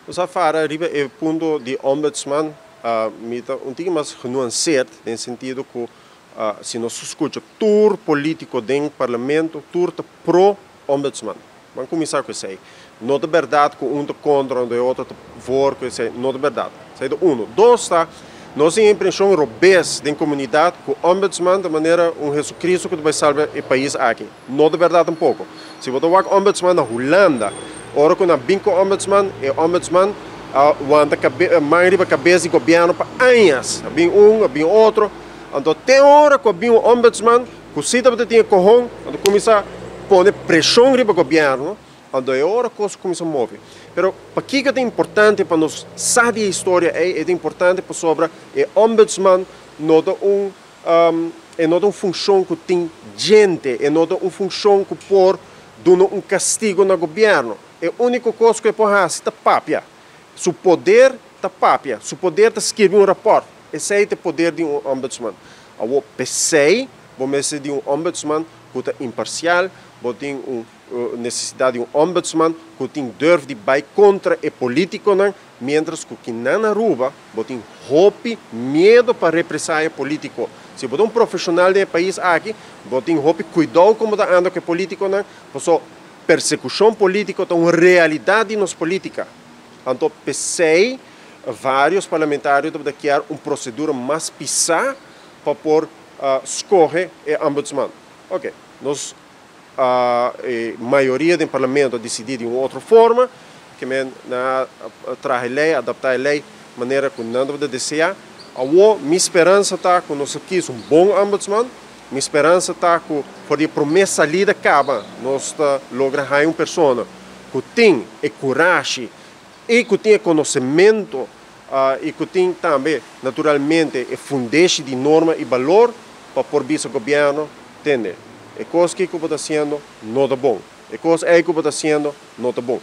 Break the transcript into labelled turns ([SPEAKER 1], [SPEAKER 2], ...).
[SPEAKER 1] Nos a fara riba e punto di ombudsman, mi ta un tiki mas genuanceerd den sentido ku si nos skucha tur polítiko den parlamento, tur ta pro ombudsman. Ban kuminsá ku esei. No ta berdat ku un ta kontra i otro ta voor ku esei, no ta berdat. Esei ta unu. Dos ta, nos tin impreshon robes den komunidat ku ombudsman ta manera un Jesucristo ku ta bai salba e pais aki. No ta berdat tampoko. Si bo wak ombudsman na Hulanda, ora ku nan bin ku ombudsman, e ombudsman a wanta man riba kabes di gobièrnu pa aña. Bin un, bin otro. Anto te ora ku bin un ombudsman, ku si tin kohon, anto kuminsá pone preshon riba gobièrnu, anto e ora kos kuminsá move. Pero pakiko ta importante pa nos sabi e historia ei, ta importante pasobra e ombudsman no ta un e no ta un funshon ku tin djente, e no ta un funshon ku por duna un kastigu na gobièrnu. E úniko kos ku e por hasi ta papia. Su poder ta papia, su poder ta skirbi un rapòrt. Esei ta e poder di un ombudsman. Awor, p'esei, bo mester di un ombudsman ku ta imparsial, bo tin un nesesidat di un ombudsman ku tin durf di bai kontra e polítikonan, mientras ku na Aruba, bo tin hopi miedu pa represalia polítiko. Si bo ta un profeshonal di pais aki, bo tin hopi kuidou kon ta anda ku polítikonan, paso persekushon polítiko ta un realidat di nos polítika. Anto, p'esei, vários parlamentario ke un prosedura mas pisá pa por skohe e ombudsman. Ok, nos mayoria di parlamento a disidí di un otro forma, ke men a traha lei, adaptá e lei, manera ku nan ta deseá. Awor, mi speransa ta ku nos aki un bon ombudsman, mi speransa ta ku for di promé salida kaba, nos ta logra un persona ku tin e kurashi i ku tin konosementu i ku tin tambe, naturalmente, e fundeshi di norma i balor pa por bisa gobièrnu, tende. E kos ku bo ta hasiendo no ta bon. E kos ei ku bo ta hasiendo no ta bon.